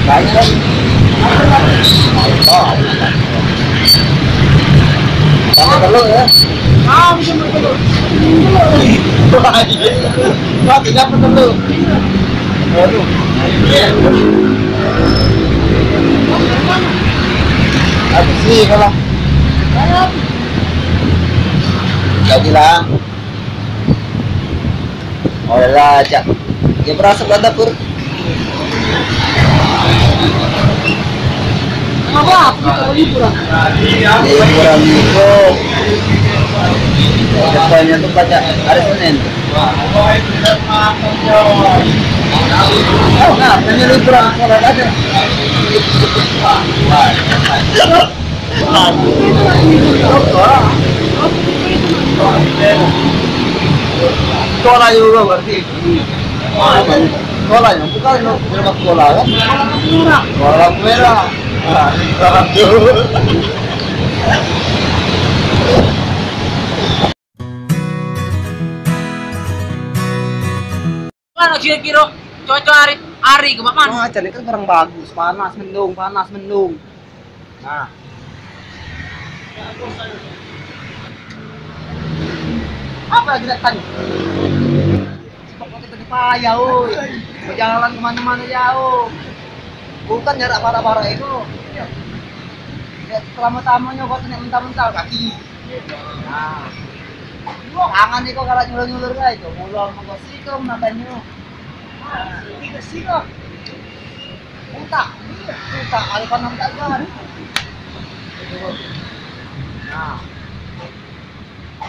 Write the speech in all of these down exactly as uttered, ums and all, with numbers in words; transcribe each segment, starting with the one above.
Tambah telur ya. Ah, bisa bertelur. Wah, tidak bertelur. Waduh. Habis nih kalau. Jadilah. Oh lah, cak. Ya berasa buat dapur. Kenapa? Aku mau liburan. Liburan itu. Depannya tuh pada hari Senin. Oh, nah, hanya liburan sekolah aja. Sekolah juga berarti. Sekolah yang bukan rumah sekolah kan? Sekolah merah. Nah, sekolah tuh. Mano kiro-kiro cuaca hari, hari ke mak man? Wah, cuaca ni kan kurang bagus, panas mendung, panas mendung. Nah. Apa lagi nak tanya? Sebab kita ni payah, oi. Berjalan ke mana-mana jauh. Bukan jarak parah-parah itu. Ya, pertama-tamanya kau kena mental-mental kaki. Nah. Tangan ni kau kalau nyulur-nyulur kayak itu, mulai mau kau situ makannya. Nah, ini ke situ. Utak, utak, alih panas tak ada. Nah.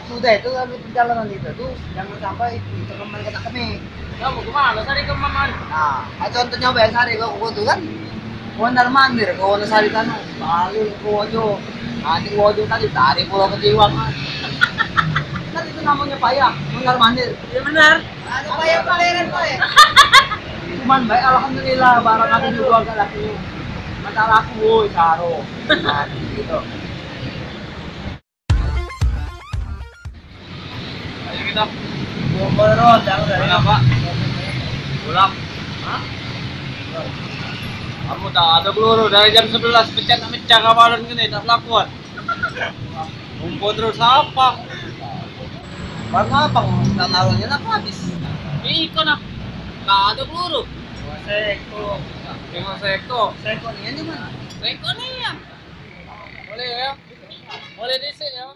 Sudah itu, kalau perjalanan itu tuh, jangan sampai itu teman kena kami. Kamu kemana? Cari ke mana? Nah, contohnya biasa hari kau tu kan, mondar mandir ke Wonosari sana, balik ke Wojo, nanti Wojo tadi tarik pulau ke Tiwang kan. Kan itu namanya payah, mondar mandir. Ya benar. Ada payah pameran, payah. Cuman baik, alhamdulillah, barang aku juga agak laku. Mata laku, woi, saro. Nah, gitu. Ayo kita. Gua terus, jangan dari mana, Pak? Pulang. Hah? Kamu tak ada peluru dari jam sebelas, pecah nak pecah kawalan gini, tak pelakuan. Ngumpul terus apa? Warna abang tak naruhnya nak habis. Iko nak. Tak ada peluru. Seko. Tengok seko. Seko ni yang di mana? Seko ni yang. Boleh ya? Boleh disik ya?